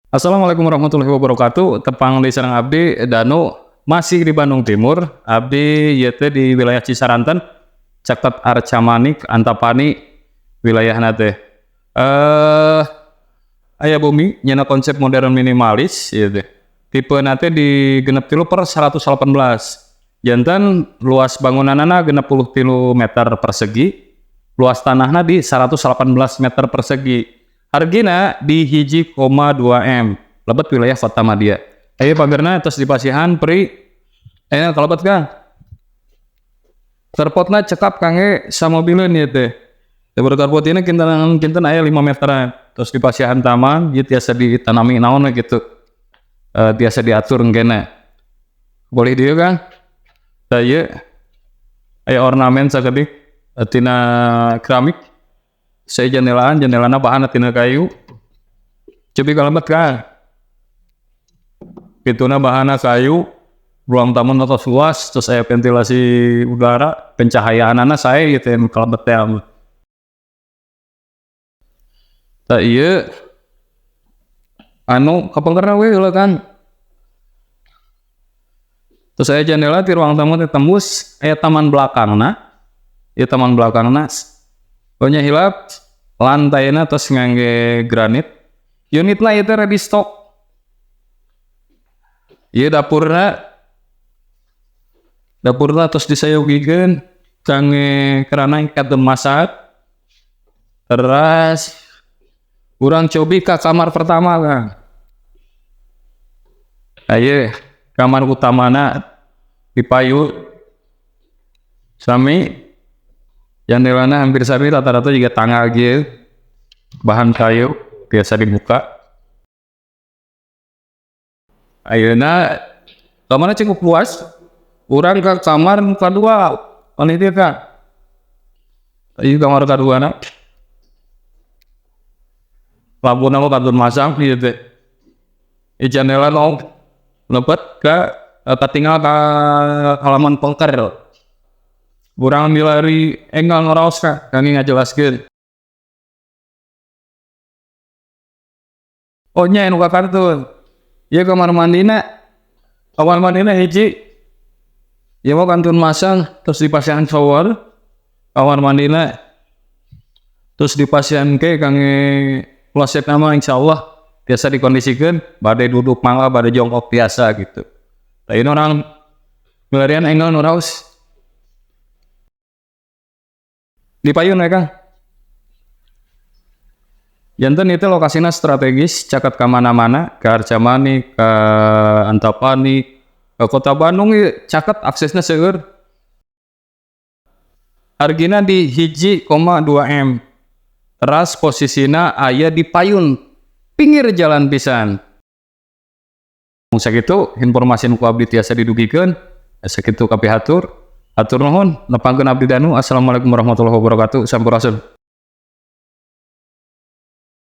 Assalamualaikum warahmatullahi wabarakatuh. Tepang deui sareng abdi Danu, masih di Bandung Timur. Abdi ieu teh di wilayah Cisaranten, caket Arcamanik, Antapani wilayahna teh. Aya bumi nyana konsep modern minimalis ieu teh. Tipena teh di 63/118. Janten luas bangunanana 63 meter persegi, luas tanahna di 118 meter persegi. Hargina di 1,2 M, lebet wilayah Kota Madia. Ayo pagerna tos dipasihan pri, ayeuna kalebet, Kang. Carportna cekap kangge samobileun ieu teh. Lebar carport ieu kinten kinten aya 5 meteran. Terus dipasihan taman, ieu tiasa ditanami naon we gitu. Tiasa diatur engkena. Boleh dieu, Kang. Tah, ieu aya ornamen sakedik tina keramik. Saya jendelaan, jendelana bahanna tina kayu. Cobi kalebet, Kang. Pintuna bahanna kayu, ruang tamu tos luas, terus aya ventilasi udara, pencahayaanana sae ieu teh kalebet teh. Tah, ieu anu kapengkerna we heula, Kang. Terus aya jendela ti ruang tamu teh tembus, aya taman belakangna. Ieu taman belakangna. Nya hilap, lantainya tos ngangge granit. Unitna ieu teh ready stock. Ieu dapurna. Dapurna tos disayogikeun kangge kerana kantun masak. Teras urang cobi ka kamar pertama, Kang. Ieu kamar utamana di payu. Sami jandelana hampir sami, rata-rata juga tangga kieu. Bahan kayu biasa dibuka. Ayeuna kamarna cukup luas. Urang ka kamar nu kadua panitia, Kang. Ieu kamar kaduana. Lampuna mah kantun masang ieu teh. Ieu jandela nu lebet ka katinggal ka halaman pengker. Urang milari enggal ngaraos, Kang, kangge ngajelaskeun. Oh nya, anu kakantun. Ieu kamar mandina. Kamar mandina hiji. Ieu mah kantun masang, terus dipasihan shower. Kamar mandina terus dipasihan ke kangge klosetna mah insyaallah biasa dikondisikeun, bade duduk mangga, bade jongkok biasa gitu. Tah, ieu urang milarian enggal nu raos. Di payun ya, Kang. Janten itu lokasinya strategis, caket ka mana-mana, ke Arcamanik, ke Antapani, ke Kota Bandung ieu caket, aksesna seueur. Hargina di 1,2 M. Teras posisina aya di payun, pinggir jalan pisan. Sakitu informasi nu ku abdi tiasa didugikeun, sakitu kapihatur. Hatur nuhun, nepangkeun abdi Danu. Assalamualaikum warahmatullahi wabarakatuh. Sampurasun.